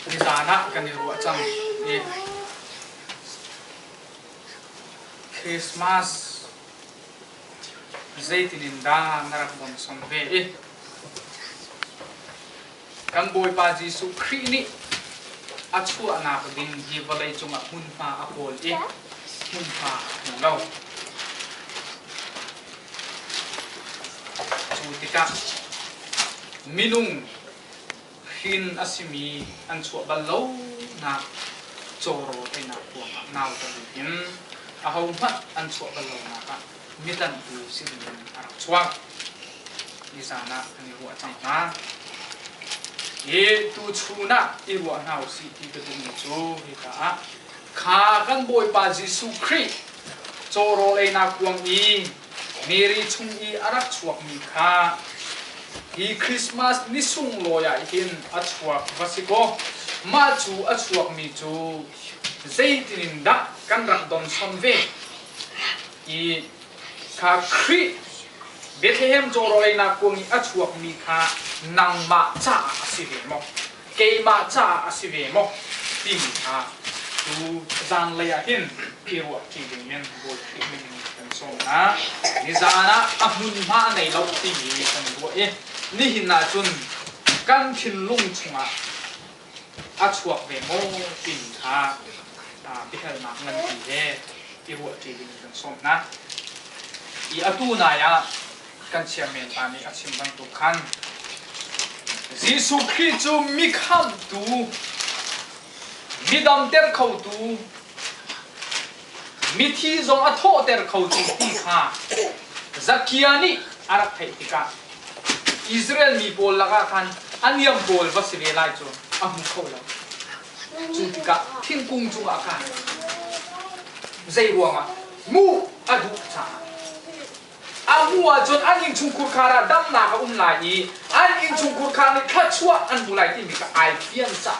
Nizaan ah kan i ruah cang i Christmas zeitin in dah na rak don ve i kan Bawipa Jesuh Khrih nih a chuahnak ding hi vawlei cungah hmunhma a kawl i hmunhma a hmu lo. Cu tikah minung hrin a simi an chuah bal lonak cawrawl einak ruangah nauta in ahohmanh an chuah bal lonak ah mitanhtu si dingin a rak chuak. Nizan ah kan i ruah cang hna. Hi tuchun ah i ruah hna usih ti ka duhmi cu hika ah kha kan Bawipa Jesuh Khrih cawrawl einak kuang i Mary chung i a rak chuakmi kha hi Christmas ni sunglawi ah hin a chuak va si kaw mah cu a chuakmi cu zeitin in dah kan rak donson ve i kha Khrih Bethlehem cawrawleinak kuang i a chuakmi kha nangmah caah a si ve maw keimah caah a si ve maw timi kha tu zanlei ah hin i ruahṭi ding in Bawi Khrih min in kan sawm hna. Nizan ah a hmunhma a nei lo timi kan ruah i nihin ah cun kan thinlung chungah a chuak ve maw timi kha biahalnak nganpi he i ruahṭi ding in kan sawm hna. I atu nai ah kan chairman pa nih a chim bantuk khan Jesuh Khrih cu mi khamhtu, mi damter khotu, mithi zong a thawhter khotu ti kha Zakia nih a rak theih tikah Israel mi pawl lakah khan a niam pawl va si ve lai cu a hmu kho lo. Cu tikah thingkung cungah khan zei ruangah mu a duh caah A hmu ahcun an innchungkhur khar ah damnak a um lai i an innchungkhur khar nih thluachuah an hmu lai timi kha ai fian caah.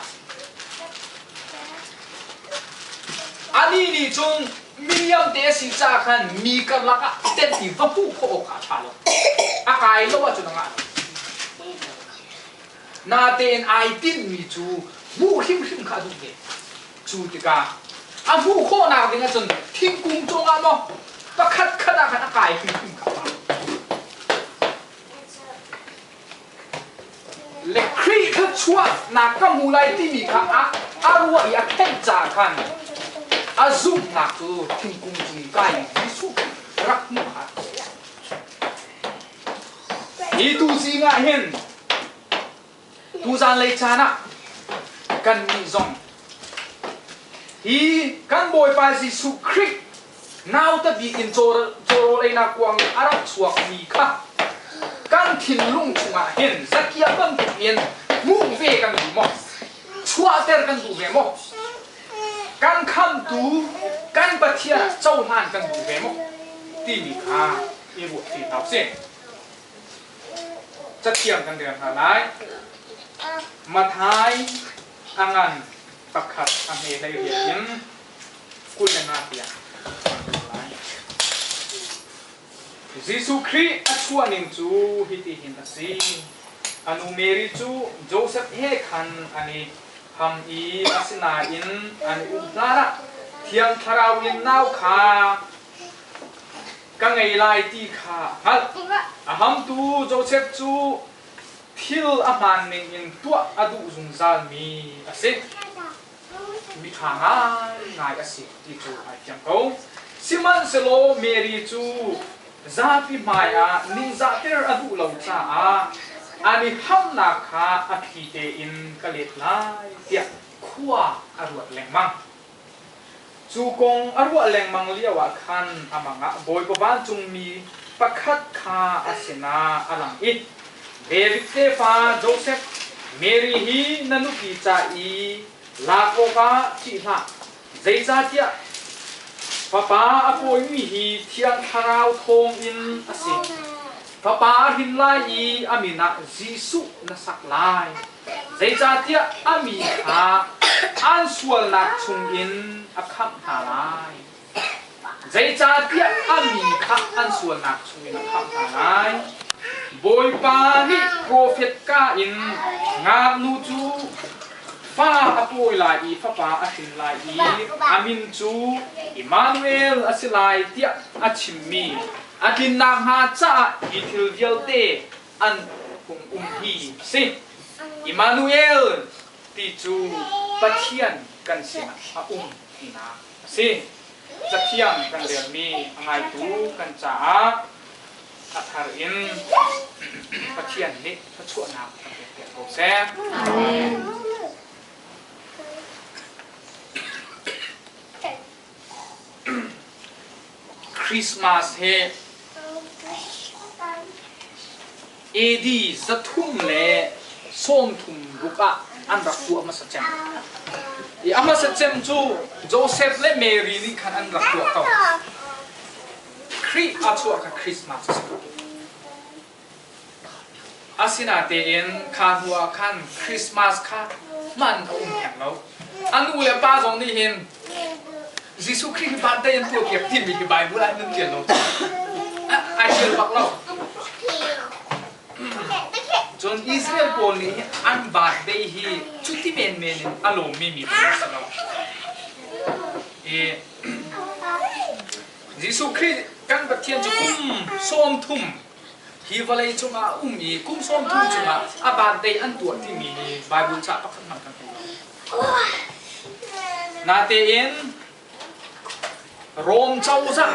Anih nih cun miniam te a si caah khan mi karlak ah tenh i va hmuh khawh awk kha a ṭha lo. A kai lo ahcun a ngah lo. Natein ai tinhmi cu hmuh hrimhrim kha a duh ve. Cu tikah a hmuh khawhnak ding ahcun thingkung cungah maw pakhat khat ah khan a kai hrimhrim kha a Le Khrih kha chuahnak ka hmu lai timi kha a ruah i a theih caah khan a zumhnak cu thingkung cung kai in Jesuh rak hmuh kha Hi tu zing ah hin tuzan lei caan ah kannih zong hi kan Bawipa Jesuh Khrih nauta bik in cawrawl einak kuang in a rak chuakmi kha kan thinlung chungah hin zakia bantuk in hmuh ve kan duh maw? Chuahter kan duh ve maw? Kan khamtu kan Pathian ah cohlan kan duh ve maw? Timi kha i ruah ti hna usih. Cathiang kan rel hna lai. Matthai a ngan pakhat a hme hlei riat in 25 tiang lai. Jesuh Khrih a chuahning cu hitihin a si. A nu Mary cu Joseph he khan an i ham i asinain an i um hlanah Thiang Thlarau in nau kha ka ngei lai ti kha a hngalh. A hamtu Joseph cu thil a hmaan ningin tuah a duh zungzalmi a si. Miṭha ngaingai a si ti cu ai fiang ko. Sihmanhsehlaw Mary cu zapi hmaiah ningzahter a duh lo caah an i hamnak kha a thli tein ka let lai tiah khua a ruat lengmang. Cu kong a ruah lengmang lioah khan a mang ah Bawipa vancungmi pakhat kha a sinah a lang i, David tefa Josef, Mary hi na nupi ca i lak awkah ṭih hlah, zeicahtiah fapa a pawimi hi Thiang Thlarau thawngin a si. Fapa a hrin lai i a min ah Jesuh na sak lai. Zeicahtiah a mi kha an sualnak chungin a khamh hna lai. Zeicahtiah a mi kha an sualnak chungin a khamh hna lai. Bawipa nih profet ka in ngaknu cu Fa a pawi lai i fapa a hrin lai i a min cu Immanuel a si lai tiah a chimmi a tlinnak hnga caah hi thil vialte an hung um hi a si. Immanuel ti cu Pathian kan sinah a um tinak a si. Cathiang kan relmi a ngaitu kan caah a thar in Pathian nih thluachuahnak kan pek ko seh. Amen. Christmas he AD 336 ah an rak tuah hmasa cem. I a hmasa cem cu Joseph le Mary nih khan an rak tuah ko. Khrih a chuah kha Christmas a si ko. Asinatein kha hnu ah khan Christmas kha hman a um theng lo. A nu le pa zong nih hin Jesuh Khrih hi birthday an tuahpiak timi hi Bible ah nan ṭial lo. Ai ṭial bak lo. Cun Israel pawl nih hin an birthday hi cuti menmen in a lawmmi miphun an si lo. I Jesuh Khrih kan Pathian cu kum 30 hi vawlei cungah a um i kum 30 chungah a birthday an tuah timi hi Bible ca pakhat hmanh kan thei lo. Natein Rom cozah